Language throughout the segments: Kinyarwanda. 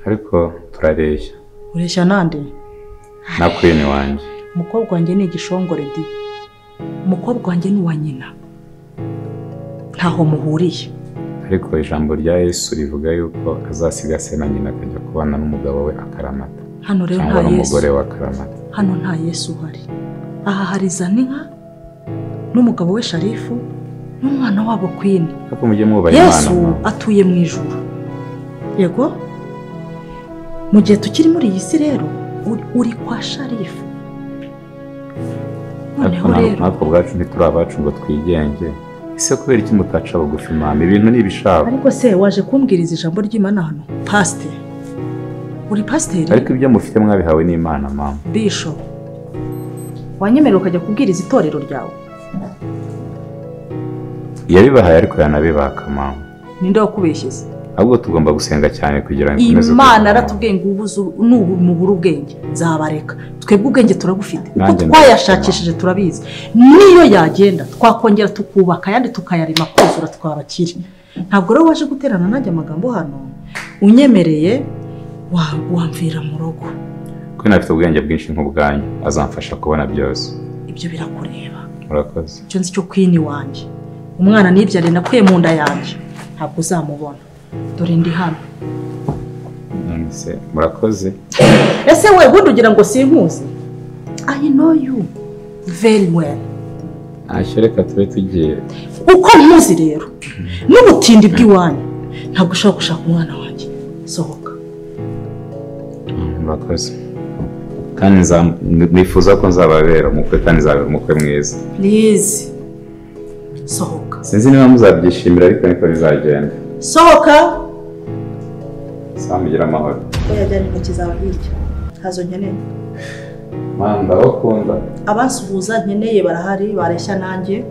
Ariko turareshya. Ureshya nande? Na Queen wanjye. Umukobwa wanjye ni igishongore di. Umukobwa wanjye ni uwa nyina. Ntaho muhuriye. Ariko ijambo rya Yesu rivuga yuko azasiga se na nyina akajya kubana n'umugabo we akaramata. Hano rero nta Yesu. Umugore we akaramata. Hano nta Yesu uhari. Aha hari Zaninka n'umugabo we Sharifu n'umwana wabo Queen. Ariko mujye mwubaha Imana. Yesu atuye mu ijuru. Yego? Mu gihe tukiri muri iyi si rero uri kwa Sharifu. Noneho rero natwe ubwacu ntituri abacu ngo twigenge. Ese kubera iki mutaca bugufi mama? Ibintu ni ibishabo. Ariko se waje kumbwiriza ijambo ry'Imana hano? Pastor. Uri pasiteri? Ariko ibyo mufite mwabihawe n'Imana mama. Bishop. Wanyemerera ukajya kubwiriza itorero ryawe? Yabibahaye ariko yanabibaka mama. Ninde wakubeshyeze? Ahubwo tugomba gusenga cyane kugira ngo ikomeze. Imana aratubwiye ngo ubuzu n'ubu ubwenge nzabareka. Twebwe ubwenge turabufite. Uko twayashakishije turabizi. Niyo yagenda twakongera tukubaka yandi tukayarima kuzura twabakiri. Ntabwo rero waje guterana nanjye amagambo hano. Unyemereye wamvira mu rugo. Ko nafite ubwenge bwinshi nk'ubwanyu azamfasha kubona byose. Ibyo birakureba. Murakoze. Icyo nzi cyo Queen wanjye. Umwana nibyare nakuye mu nda yanjye. Ntabwo uzamubona. Dore ndi hano. Nonese murakoze. Ese we bundi ugira ngo sinkuzi? I know you very well. Ashyereka tube tugiye. Uko nkuzi rero n'ubutindi bw'iwanyu ntabwo ushobora gushaka umwana wanjye. Sohoka. Murakoze. Kandi nifuza ko nzababera umukwe kandi nzabera umukwe mwiza. Please. Sohoka. Sinzi niba muzabyishimira ariko niko bizagenda. Sohoka. Samugira amahoro. Yajyana intoki zawe hirya. Ntazo nkeneye. Mama ndabakunda. Abansuhuza nkeneye barahari bareshya nanjye.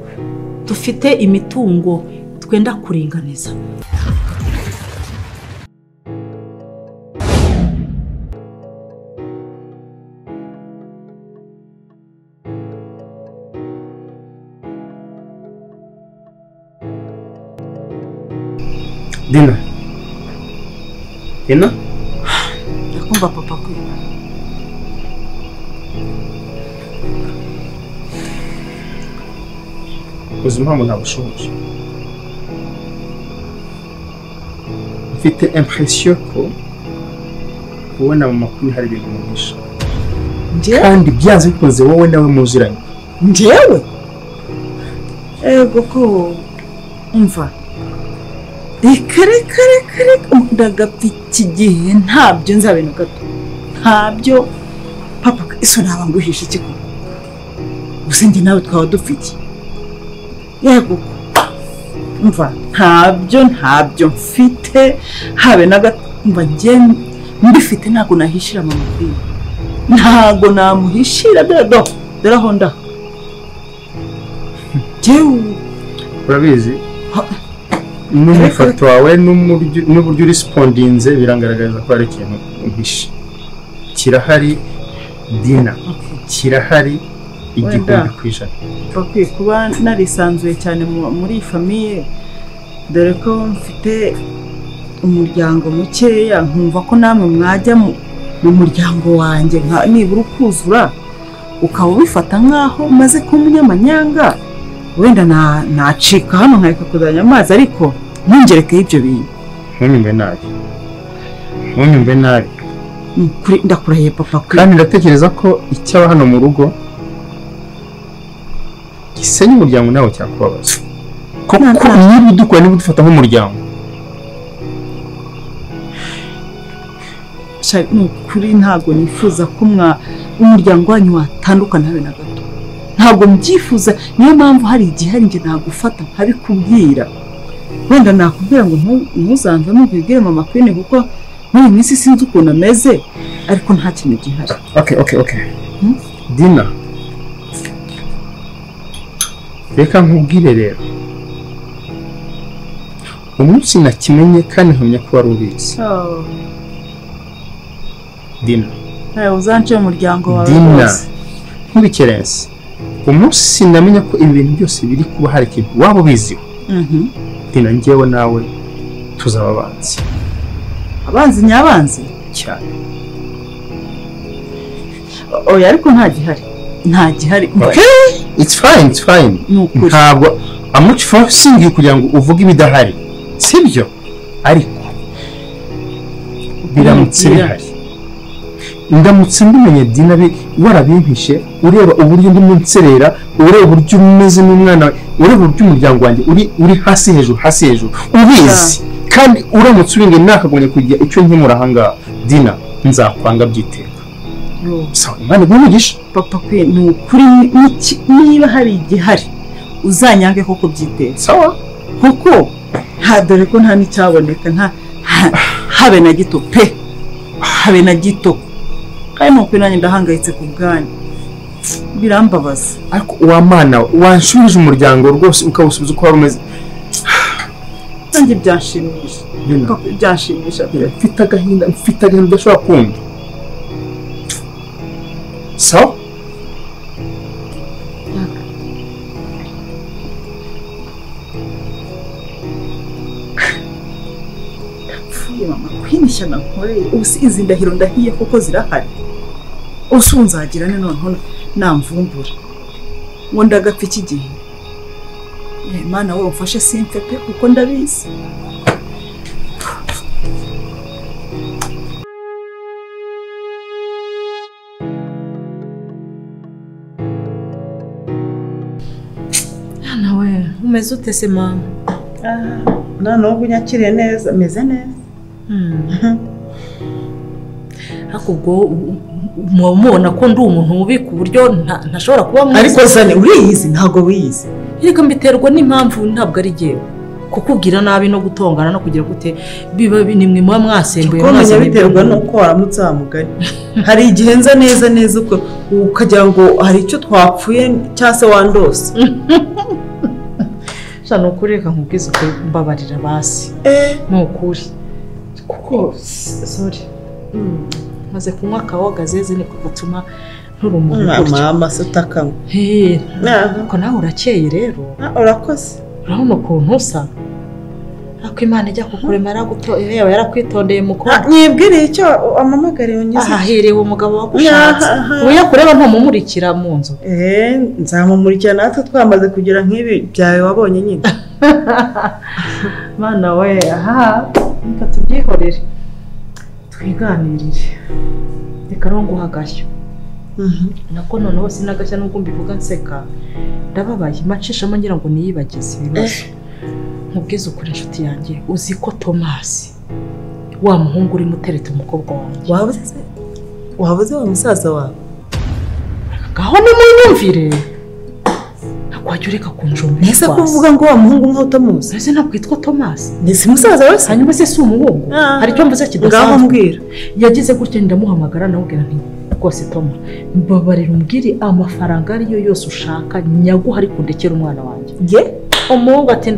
Dufite imitungo twenda kuringaniza. Dina. Dina? Ndakumva papa kwe. Uzi impamvu ntabushoboye. Mfite impression ko wowe na mama Queen hari ibintu muhisha. Kandi byanze bikunze wowe nawe muziranye. Njyewe? Ego ko umva. Reka ndagapfa iki gihe ntabyo nzabintu gato. Ntabyo papa iso naba nguhisha iki koko. Gusa njye nawe twaba dufite. Yego umva ntabyo mfite habe na gato. Umva njye mbifite ntabwo nahishira mama Queen. Ntabwo namuhishira dore dore aho nda. Jewe urabizi n'umufato wawe n'uburyo urespondinze birangaragaza ko ari ikintu umpishe. Kirahari Dina, kirahari 1000%. Bakwiye kuba narisanzuye cyane muri iyi famiye dore ko mfite umuryango mukeya nkumva ko namwe mwajya mu muryango wanjye nka nibura ukuzura ukaba ubifata nkaho maze kuba umunyamanyanga. Wenda nacika hano nkareka kuzanya amazi ariko ntungerekeho ibyo bintu. Ntunyumve nabi. Ntunyumve nabi. Ndakurahiye papa. Kandi ndatekereza ko icyaba hano mu rugo gisenya umuryango nawe cyakubabaza. Kuko niba udukora niba udufata nk'umuryango. Ni ukuri ntabwo nifuza ko umuryango wanyu watandukana habe na gato. Ntabwo mbyifuza, niyo mpamvu hari igihe hari njye nagufata nkabikubwira. Wenda nakubwira ngo ntuzanvemo ubibwire mama Queen kuko muri iyi minsi sinzi ukuntu ameze ariko nta kintu gihari. Okay. Dina. Reka nkubwire rero. Umunsi nakimenye kandi nkamenya ko wari ubizi. Dina. Uzance umuryango wawe. Dina. Ntubikerense. Umunsi namenya ko ibi bintu byose biri kuba hari ikintu waba ubiziho. Dina njyewe nawe tuzaba abanzi. Abanzi nyabanzi? Cyane. Oya ariko nta gihari. Nta gihari. Okay, it's fine, it's fine. Ntabwo I'm not forcing you kugira ngo uvuge ibidahari. Sibyo? Ariko biramutse bihari. Ndamutse mbimenye Dina warabimpishe, ureba uburyo ndimo nserera, ureba uburyo umeze n'umwana, ureba uburyo umuryango wanjye uri hasi hejuru, hasi hejuru. Ubizi. Kandi uramutse uringe nakagomye kugira icyo nkemura ahangaha. Dina nzakwanga byiteka. Sawa, Imana iguhe umugisha. Papa kwe ni ukuri niba hari igihari uzanyange koko byiteka. Sawa. Kuko nta dore ko nta n'icyaboneka nta habe na gito pe. Habe na gito. Kandi nuko nanjye ndahangayitse ku bwanyu. Birambabaza. Ariko wa mana wanshubije umuryango rwose ukawusubiza uko wari umeze. Nanjye byanshimisha. Byanshimisha pe. Mfite agahinda udashobora kumva. Sawa? Ndapfuye mama kwinisha nankoreye ubu si izi ndahiro ndahiye koko zirahari. Usunzagira ne noneho namvumbura. Ngo ndagapfa iki gihe. Mana wowe umfashe simfe pe kuko ndabizi. Nawe umeze ute se mama? None ubu unyakiriye neza, meze neza. Ariko ubwo mubona ko ndi umuntu mubi ku buryo ntashobora kuba mwiza. Ariko zane uriyizi ntago wiyizi. Reka mbiterwa n'impamvu ntabwo ari jyewe. Kukubwira nabi no gutongana no kugira gute biba nimwe muba mwasembuye mwese biterwa nuko waramutse mugari. Hari igihe nza neza neza uko ukagira ngo hari icyo twapfuye cyase wandose. Sha nukuri reka nkubwize uko mbabarira basi. Nukuri. Kuko sorry. Maze kunywa akawoga zeze niko gatuma nturumuri gutyo. Mama se utakanywa. Ko nawe urakeye rero. Urakoze. Urabona ukuntu usa. Ariko Imana ijya kukurema yarakwitondeye mukobwa. Nyibwiriye icyo amamagariye unyize. Ahahiriwe umugabo wagushatse. Uya kureba ntumumurikira mu nzu. Nzamumurikira natwe twamaze kugira nk'ibi byawe wabonye nyine. Mana we, aha reka tubyihorere. Twiganirire. Reka rero nguhe agashyo. Nako noneho sinagashya nubwo mbivuga nseka. Ndababaye macishamo ngira ngo niyibagize ibibazo. Nkubwize ukuri inshuti yanjye, uzi ko Thomas wa muhungu urimo utereta umukobwa wanjye. Wabuze wa musaza wawe? Ngaho nimunyumvire. Wajya ureka kunjumba. Ese ko uvuga ngo wa muhungu nkaho utamuzi? Ese ntabwo yitwa Thomas. Ni si musaza we se? Hanyuma se si umuhungu? Hari icyo mvuze kidasanzwe. Ngaho mbwira. Yagize gutya ndamuhamagara nawubwira nti rwose Toma, mbabarira umbwire amafaranga ariyo yose ushaka nyaguha ariko ndekere umwana wanjye. Ye? Umuhungu ati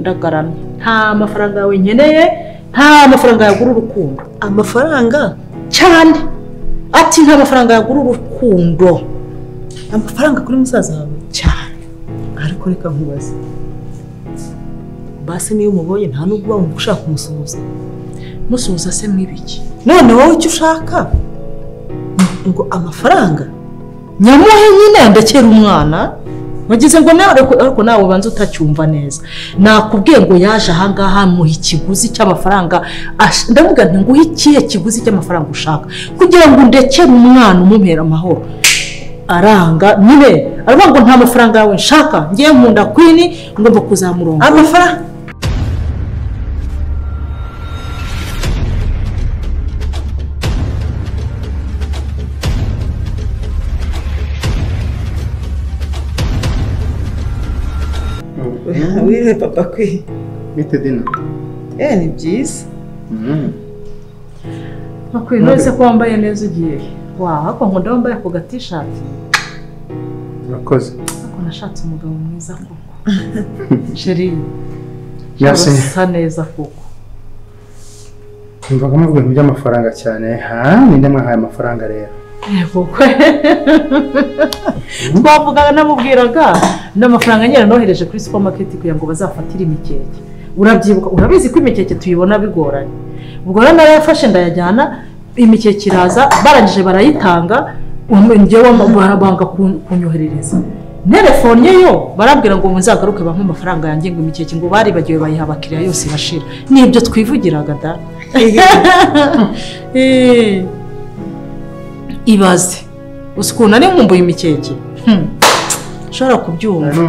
ndagaramye. Nta mafaranga yawe nkeneye, nta mafaranga yagura urukundo. Amafaranga? Cyane. Ati nta mafaranga yagura urukundo. Amafaranga kuri musaza wawe? Cyane. Ariko reka nkubaze. Basi niyo umubonye nta nubwo wumva ushaka kumusuhuza. Musuhuza se mwibiki? None wowe icyo ushaka ngo amafaranga? Nyamuhe nyine ndekera umwana. Wagize ngo nawe ariko nawe ubanza utacyumva neza. Nakubwiye ngo yaje ahangaha muha ikiguzi cy'amafaranga. Ndavuga nti nguhe ikihe kiguzi cy'amafaranga ushaka kugira ngo ndekere umwana umumpera amahoro. Aranga nyine aravuga ngo nta mafaranga yawe nshaka, ngiye nkunda Queen ngomba kuzamuronga. Amafaranga Wiriwe papa kwe. Bite Dina? Ni byiza. Bakwiye none ko wambaye neza ugiye. Wa, ariko nkunda wambaye ako ga-t-shirt. Urakoze. Ariko nashatse umugabo mwiza koko. Chérie. Merci. Usa neza koko. Numvaga muvuga ibintu by'amafaranga cyane. Ha, ninde mwahaye amafaranga rero? Yego. Twavugaga namubwiraga n'amafaranga nyine nohereje kuri supermarket kugira ngo bazafatire imikeke. Urabyibuka, urabizi ko imikeke tuyibona bigoranye. Ubwo rero narayafashe ndayajyana Imikeke iraza barangije barayitanga, njyewe banga kunyoherereza. Telefone yo barabwira ngo muzagaruke bampe amafaranga yanjye ngo imikeke ngo baribagiwe bayiha abakiriya yose irashira. Nibyo twivugiraga da. Ibaze ukuntu ari nkumbuye imikeke. Ushobora kubyumva.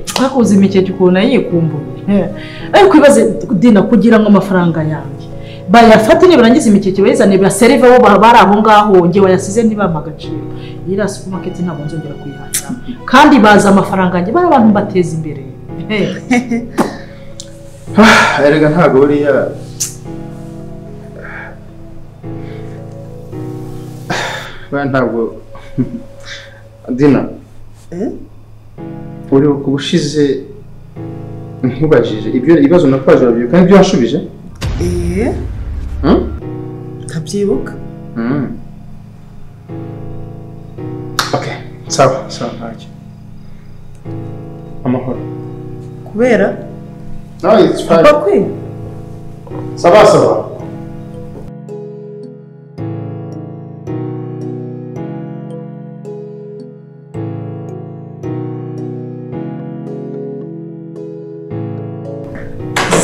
Twakoze imikeke ukuntu ayikumbuye. Ariko ibaze Dina kugira ngo amafaranga yanjye bayafate nibarangiza imikeke bayizane baserve bo bari aho ngaho nge wayasize ntibampa agaciro. Iriya supermarket ntabwo nzongera kuyihahira kandi baza amafaranga yanjye bari abantu bateza imbere. Erega ntabwo buriya ntabwo Dina uri ubushize nkubajije ibyo ibibazo nakwaje urabyibuka kandi ibyo washubije? Ndabyibuka. Okay, sawa sawa ntacyo. Amahoro. Kubera? No, it's fine. Papa kwe? Sawa sawa.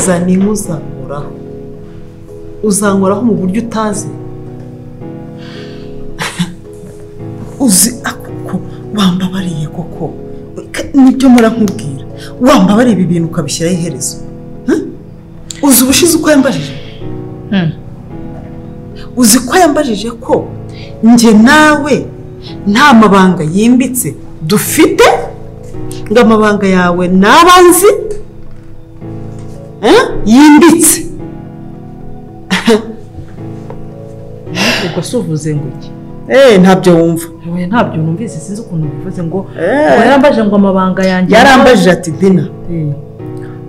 Zani uzankoraho. Uzankoraho mu buryo utazi. Uzi akoko wambabariye koko. Nibyo murankubwira. Wambabariye ibi bintu ukabishyiraho iherezo. Uzi ubushize uko yambajije? Uzi ko yambajije ko njye nawe nta mabanga yimbitse dufite, ngo amabanga yawe nabanzi yimbitse. Ubwo se uvuze ngo iki? Ntabyo wumva. Oya ntabyo numvise, sinzi ukuntu bivuze ngo yarambaje ngo amabanga yanjye. Yarambajije ati Dina,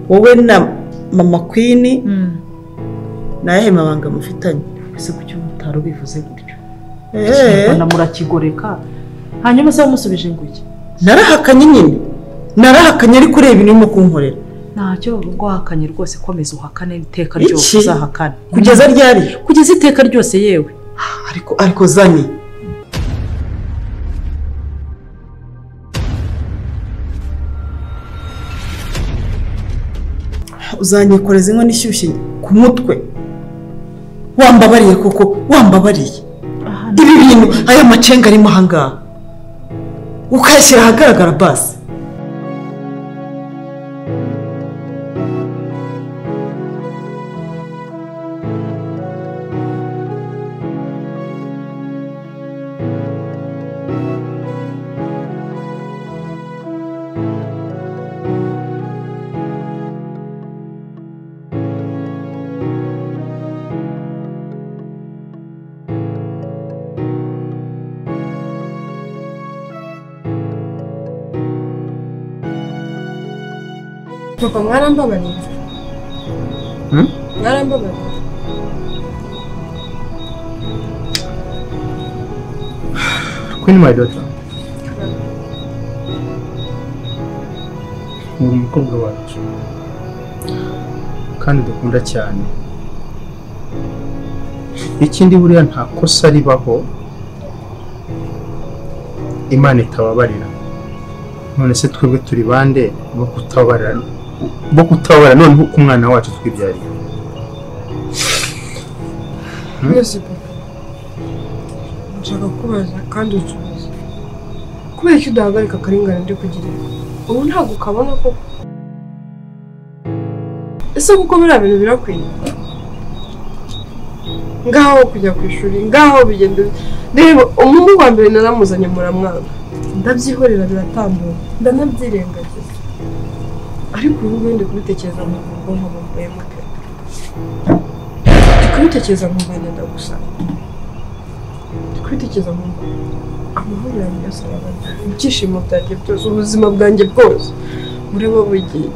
wowe na mama Queen nayahe mabanga mufitanye? Ese kuki utari ubivuze gutyo? Ikinyarwanda murakigoreka. Hanyuma se wamusubije ngo iki? Narahakanye nyine. Narahakanye ariko ureba ibintu urimo kunkorera. Ntacyo ubwo wahakanye rwose, komeza uhakane iteka ryose uzahakane. Kugeza ryari? Kugeza iteka ryose yewe. Ariko Zani. Uzanyikoreza inkono ishyushye ku mutwe. Wambabariye koko, wambabariye. Ibi bintu aya macenga arimo aha ngaha ukayashyira ahagaragara basi. Papa mwarambabariye. Mwarambabariye. Queen my daughter. Uri umukobwa wacu kandi dukunda cyane. Ikindi buriya nta kosa ribaho Imana itababarira. None se twebwe turi bande bo kutababarira? Bo kutabara none ku mwana wacu twibyariye. Mwese papa, nshaka kubaza kandi unsubize. Kubera iki udahagarika akarengane ndi kugirira? Ubu ntabwo ukabona koko? Ese kuko biriya bintu birakwiye? Ngaho kujya ku ishuri, ngaho bigenda. Reba umuhungu wa mbere naramuzanye muramwanga, ndabyihorera biratambuka, ndanabyirengagiza. Ariko ubu ngubu ndi kubitekereza mu bwonko buvuyemo pe. Ndi kubitekereza nkumva ngenda gusa. Ndi kubitekereza nkumva amahoro yanjye yose arabaye, ibyishimo byanjye byose, ubuzima bwanjye bwose burimo bugiye.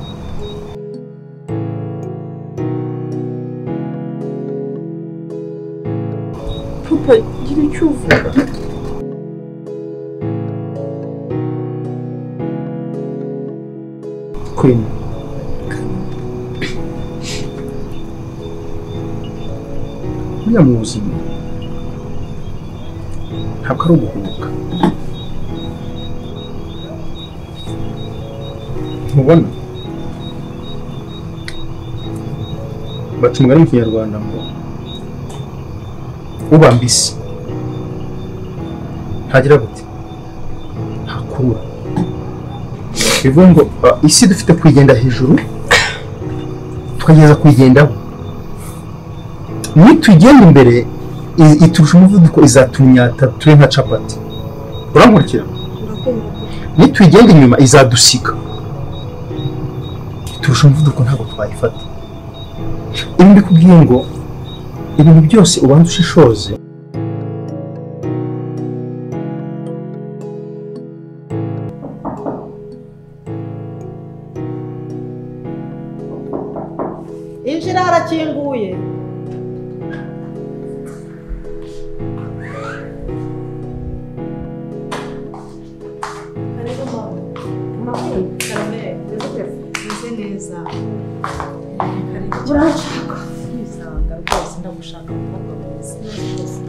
Papa, gira icyo uvuga. Queen, Buriya mu buzima ntabwo ari uguhubuka. Ntubona baca umugani mu Kinyarwanda ngo uba mbisi ntagira gute ntakurura. Bivuga ngo isi dufite kuyigenda hejuru tukageza kuyigendaho. Nitugenda imbere iturusha umuvuduko izatunyata tube nka capati. Urankurikira? Nitugenda inyuma izadusiga. Iturusha umuvuduko ntabwo twayifata. Ibi mbikubwiye ngo ibintu byose ubanza ushishoze. Injira harakinguye. Urashaka kwisanga rwose ndagushaka mukobwa mwiza.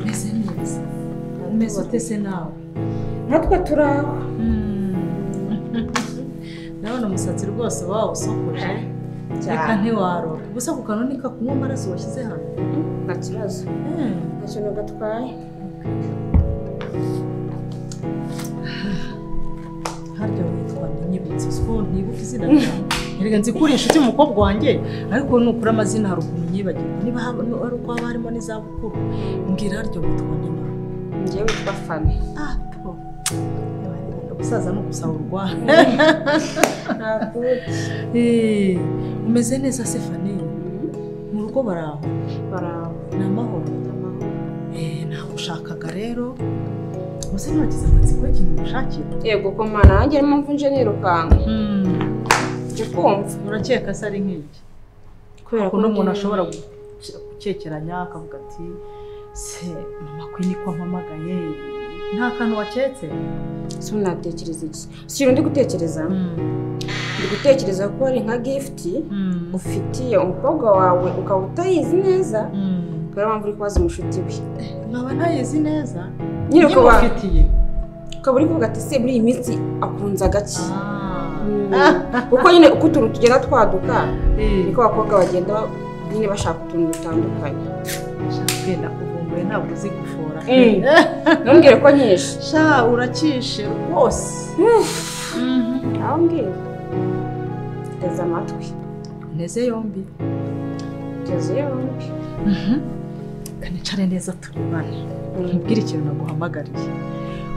Meze neza. Umeze ute se nawe? Natwe turaho. Ndabona umusatsi rwose wawusokoje. Reka ntiwarora. Gusa ku kantu nika kunywa amaraso washyize hano. Nta kibazo. Nta kintu gatwaye. Harya witwa Nyibutse siko ntibuka izina ryawe. Erega nzi ko uri inshuti y'umukobwa wanjye ariko nukura amazina hari ukuntu nyibagirwa. Niba ari uko haba harimo n'izabukuru mbwira harya witwa nde? Njyewe witwa Fanny. Ah, po. Gusaza no gusahurwa. Umeze neza se Fanny? Mu rugo baraho? Baraho. Ni amahoro. Nagushakaga rero. Muze ntiwagize amatsiko y'ikintu mushakira? Yego ko mana nanjye arimo mvunje nirukanka. Nje kumva. Urakeka se ari nk'iki? Kubera ko umuntu ashobora gukekeranya akavuga ati se mama Queen ko ampamagaye nta kantu waketse? Se unatekereza iki? Si ndi gutekereza. Ndi gutekereza ko ari nka gift ufitiye umukobwa wawe ukaba utayizi neza. Kubera mpamvu uri kubaza umushuti we. Nkaba ntayizi neza. Nyine ukaba uri kuvuga ati se muri iyi minsi akunze agaki. Kuko nyine uko utuntu tugenda twaduka niko abakobwa bagenda nyine bashaka utuntu dutandukanye. Genda kuvumbuye ntabwo uzi gufora. Ntumbwire ko nyishe. Sha urakishe rwose. Aho mbwira. Teze amatwi. Nteze yombi. Teze yombi. Kanicare neza turebane. Nkubwire ikintu naguhamagariye.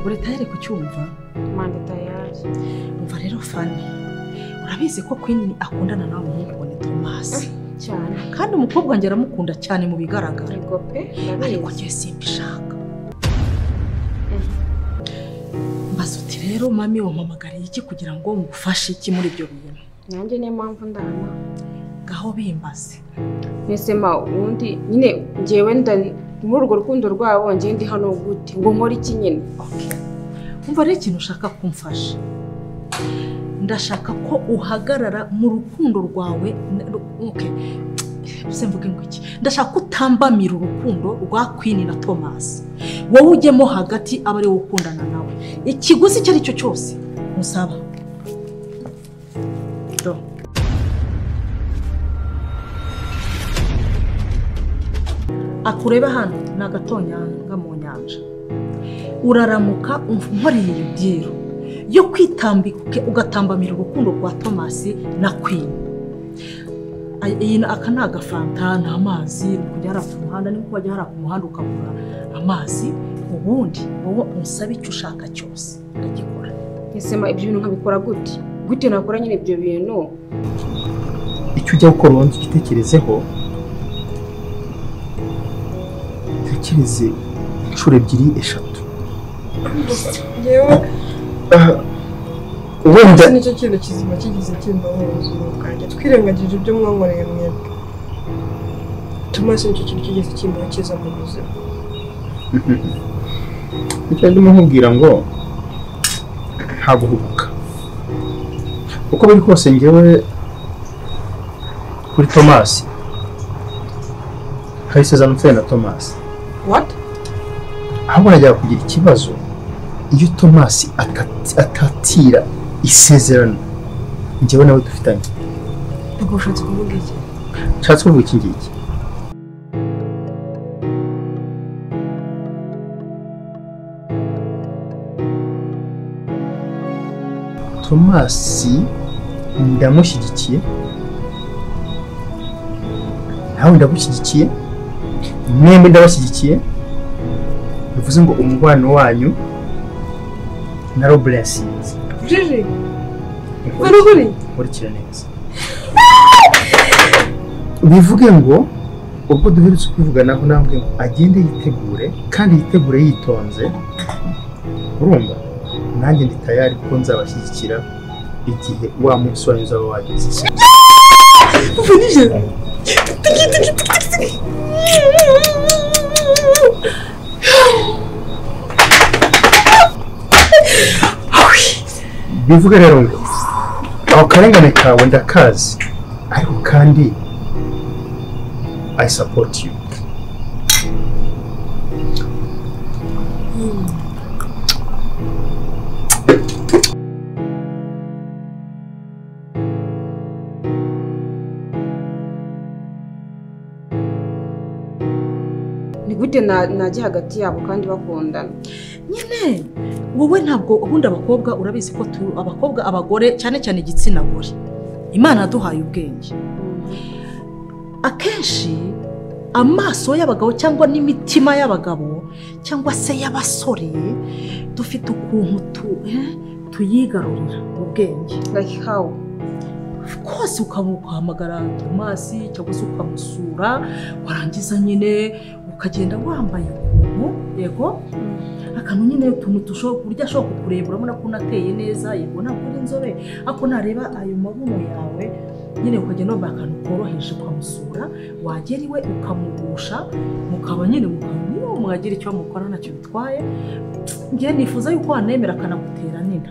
Uri tayari kucyumva? Mande tayari. Umva rero Fanny, urabizi ko Queen akundana nawe muhungu ngo ni Thomas. Cyane. Kandi umukobwa wanjye aramukunda cyane mu bigaragara. Yego pe, ndabizi. Ariko njye simbishaka. Mbaza uti rero mami wampamagariye iki kugira ngo ngufashe iki muri ibyo bintu? Nanjye niyo mpamvu ndana. Ngaho bimbaze. Nese ma ubundi nyine njyewe muri urwo rukundo rwabo njye ndi hano gute ngo nkore iki nyine? Okay. Umva rero ikintu ushaka kumfasha. Ndashaka ko uhagarara mu rukundo rwawe. Okay. Se mvuge ngo iki? Ndashaka ko utambamira urukundo rwa Queen na Thomas. Wowe ujyemo hagati aba ari wowe ukundana nawe. Ikiguzi icyo ari cyo cyose musaba. Do. Akureba hano ni agatonyanga mu nyanja. Uraramuka unkoreye iyo diro yo kwitambika ugatambamira urukundo rwa Thomas na Queen. Aka ni agafanta, ni amazi, ni kujya hariya ku muhanda, ni nko wajya hariya ku muhanda ukagura amazi, ubundi wowe unsabe icyo ushaka cyose ndagikora. Ese ma ibyo bintu nkabikora gute? Gute nakora nyine ibyo bintu? Icyo ujya gukora ubanza ugitekerezeho. Tekereze inshuro ebyiri eshatu. Yewe wenda nicyo kintu kizima kigize kimbaho mu buzima bwanjye. Twirengagije ibyo mwankoreye mwebwe. Thomas nicyo kintu kigeze kimbaho cyiza mu buzima. Icyo ndimo nkubwira ngo nta guhubuka. Uko biri kose njyewe kuri Thomas Hari isezerano mfitanye na Thomas. What? Ahubwo najyaga kugira ikibazo iyo Thomas atatira isezerano njyewe nawe dufitanye. Ubwo ushatse kuvuga iki? Nshatse kuvuga iki ngiki. Thomas ndamushyigikiye, nawe ndagushyigikiye, mwembi ndabashyigikiye, bivuze ngo umubano wanyu na Roblessinze. Jiji, baruguri nkurikira neza. Bivuge ngo ubwo duherutse kwivuganaho nambwe ngo agende yitegure kandi yitegure yitonze, urumva nanjye ndi tayari kuko nzabashyigikira igihe wa munsi wanyu uzaba wageze. Bivuga rero ngo ako karengane kawe ndakazi, ariko kandi I support you. Ni gute najya hagati yabo kandi bakundana? Nyine wowe ntabwo ubundi abakobwa urabizi ko abakobwa abagore cyane cyane igitsina gore Imana yaduhaye ubwenge. Akenshi amaso y'abagabo cyangwa n'imitima y'abagabo cyangwa se y'abasore dufite ukuntu tuyigarurira ubwenge. Like how? Kose ukamuhamagara Thomas cyangwa se ukamusura warangiza nyine ukagenda wambaye ukuntu yego akantu nyine utuntu tushobora kurya ashobora kukureba urabona ko unateye neza yego ntabwo uri inzobe ariko nareba ayo mabuno yawe nyine ukagenda wambaye akantu koroheje ukamusura wagera iwe ukamugusha mukaba nyine niyo mwagira icyo mukora ntacyo bitwaye. Njye nifuza yuko wanemera akanagutera n'inda.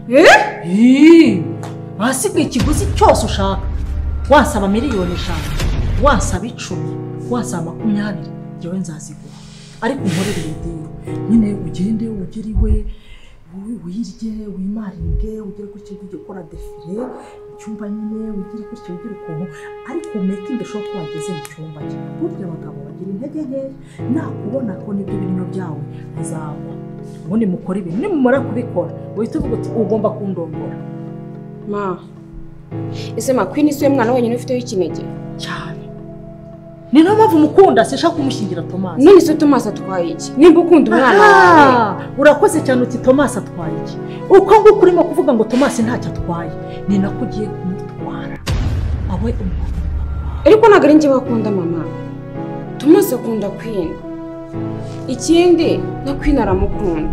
Wasigaye ikiguzi cyose ushaka, wasaba 5,000,000, wasaba 10, wasaba 20, njyewe nzaziguha ariko unkorere iyo deal nyine ugende ugere iwe wirye wimaringe ugere gutya ujye gukora defile mu cyumba nyine ugere gutya ugere ukuntu ariko making sure ko wageze mu cyumba cye. Burya abagabo bagira intege nkeya nakubona ko nibyo ibintu byawe azagwa ubundi mukora ibintu nimumara kubikora uhita uvuga uti ugomba kundongora. Ma, ese ma Queen si we mwana wenyine ufite w'ikinege? Cyane. Ni nayo mpamvu mukunda sinshaka kumushyingira Thomas. None se Thomas atwaye iki? Nimba ukunda umwana wawe. Urakoze cyane uti Thomas atwaye iki? Uko nguko urimo kuvuga ngo Thomas ntacyo atwaye, ni nako ugiye kumutwara. Awe umwana. Ariko ntabwo ari njye wakunda mama. Thomas akunda Queen. Ikindi na Queen aramukunda.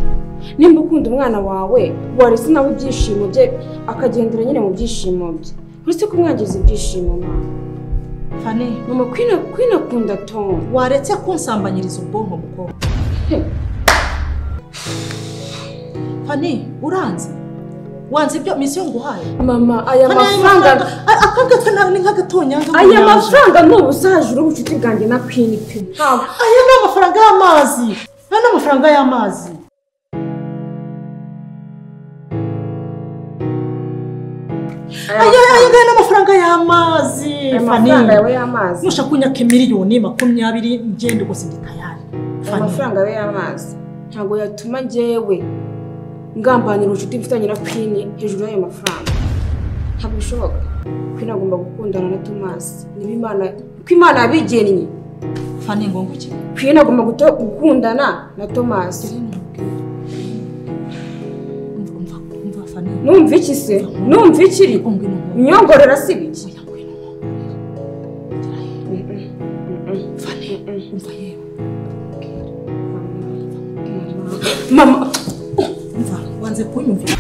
Nimba ukunda umwana wawe warese nawe ibyishimo bye akagendera nyine mu byishimo bye. Uretse kumwangiza ibyishimo mama. Fane, mama Queen akunda Tom. Waretse kunsambanyiriza ubwonko mukobwa. Fane, uranze? Wanze ibyo misiyo nguhaye? Mama, aya mafaranga akangaka ni nk'agatonyanga. Aya mafaranga ni ubusajura ubucuti bwanjye na Queen pe. Aya ni amafaranga y'amazi. Aya ni amafaranga y'amazi. Aya ni amafaranga y'amazi. Amafaranga yawe y'amazi. Nushaka kunyaka 20,000,000 ngende rwose ndi tayari. Amafaranga yawe y'amazi ntabwo yatuma njyewe ngambanira ubucuti mfitanye na Queen hejuru y'ayo mafaranga. Ntabwo bishoboka. Queen agomba gukundana na Thomas. Niba Imana uko Imana yabigennye. Fani ngo nguki? Queen agomba gukundana na Thomas. Umva Fani. Numva iki se? Numva ikiri? Unyongorera si biki? Fani, umva yewe. Mama, umva, wanze kunyumvira.